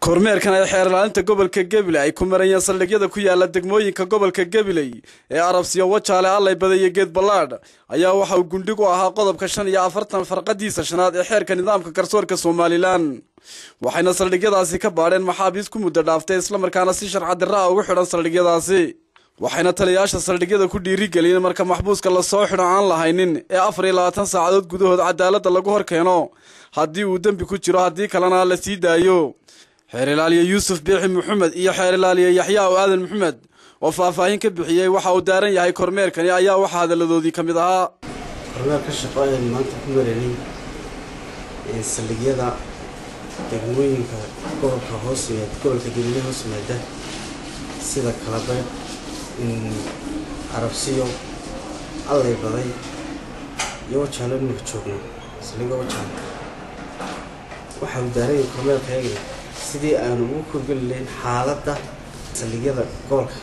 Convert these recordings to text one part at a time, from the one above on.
Kormeerkan ay xeer ilaalinta gobolka Gabiley ay ku marayeen saldhigyada ku yaala degmooyinka gobolka Gabiley ee Arabsiyo, Wajaale, Allay iyo Geed Ballaadh ayaa waxa uu gundhig u ahaa qodobka 45 farqadiisa shanaad ee xeerka nidaamka garsoorka Somaliland. Waxayna saldhigyadaasi ka baadheen maxaabiis ku muddo dhaaftay islamarkaana si sharci darro ah ugu xidhan saldhigyadaasi. Waxayna taliyayaasha saldhigyada ku dhiirigeliyeen marka maxbuuska lasoo xidho aan lahaynin ee 24 saacadood gudahood cadaaladda lagu hor keeno haddii uu dembi ku jiro, haddii kalena la sii daayo. Xeer ilaaliye Yuusuf Biixi Maxamed iyo xeer ilaaliye Yaxyaa Aadan Maxamed oo faahfaahin ka bixiyey waxa uu daaran yahay kormeerkani ayaa waxaa hadalladoodii ka mid ahaa: Kormeerka shaqo ayaan maanta ku maraynay saldhigyada degmooyinka gobolka hoos yimaada, gobolka Gabiley hoos yimaada, sida Kalabeed, Arabsiyo, Allay Baday iyo Wajaale. Iminka joogno saldhigga Wajaale. Waxaa uu daaran yahay kormeerkayaga sidii aanu ugu korgeli lahayn xaaladda saldhigyada gobolka,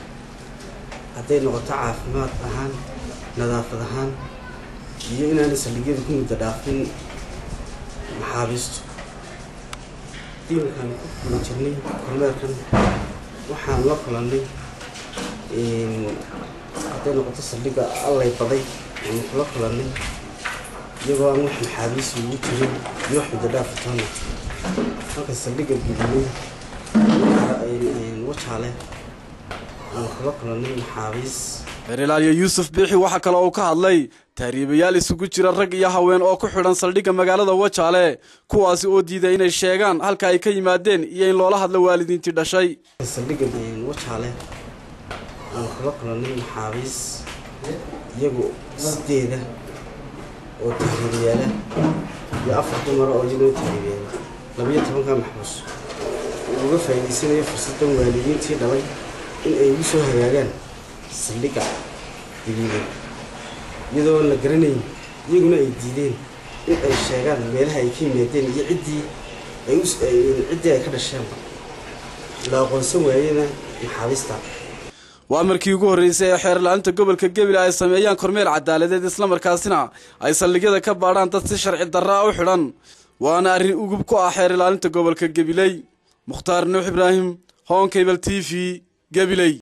hadday noqoto caafimaad ahaan, nadaafad ahaan iyo inaanay saldhigyada ku muddo dhaafin maxaabiistu. Diimkaan ku guda jirnay kormeerkan waxaan la kulannay, hadday noqoto saldhigga Allay Baday, aanu kula kulannay iyagoo aan wax maxaabiis ugu jirin iyo wax muddo dhaaf toona, halka saldhigga Gabiley Wajaale aan kula kulannay maxaabiis. Xeer ilaaliye Yuusuf Biixi waxaa kale uu ka hadlay tahriibayaal isugu jira rag iyo haween oo ku xidhan saldhigga magaalada Wajaale, kuwaasi oo diiday inay sheegaan halka ay ka yimaadeen iyo in loola hadlo waalidiintii dhashay. Saldhigga Wajaale aan kula kulannay maxaabiis iyagu sideeda oo tahriibayaala iyo 4 dumara oo iyaguna tahriibayaala, 12-ka maxbuus uga faa'iidaysanayo fursaddan waalidiintii dhalay in ay ugu soo hagaagaan saldhigga Gabiley, iyadoo la garanayn, iyaguna ay diideen in ay sheegaan meelaha ay ka yimaadeen iyo ciddii ay ka dhasheenba, la aqoonsan waayena maxaabiista. Waa markii ugu horreysay ee xeer ilaalinta gobolka Gabiley ay sameeyaan kormeer cadaaladeed islamarkaasina ay saldhigyada ka baadhaan dad si sharci darra u xidhan, waana arrin ugub ku ah xeer ilaalinta gobolka Gabiley. Mukhtaar Nuux Ibraahim, Horn Cable TV, Gabiley.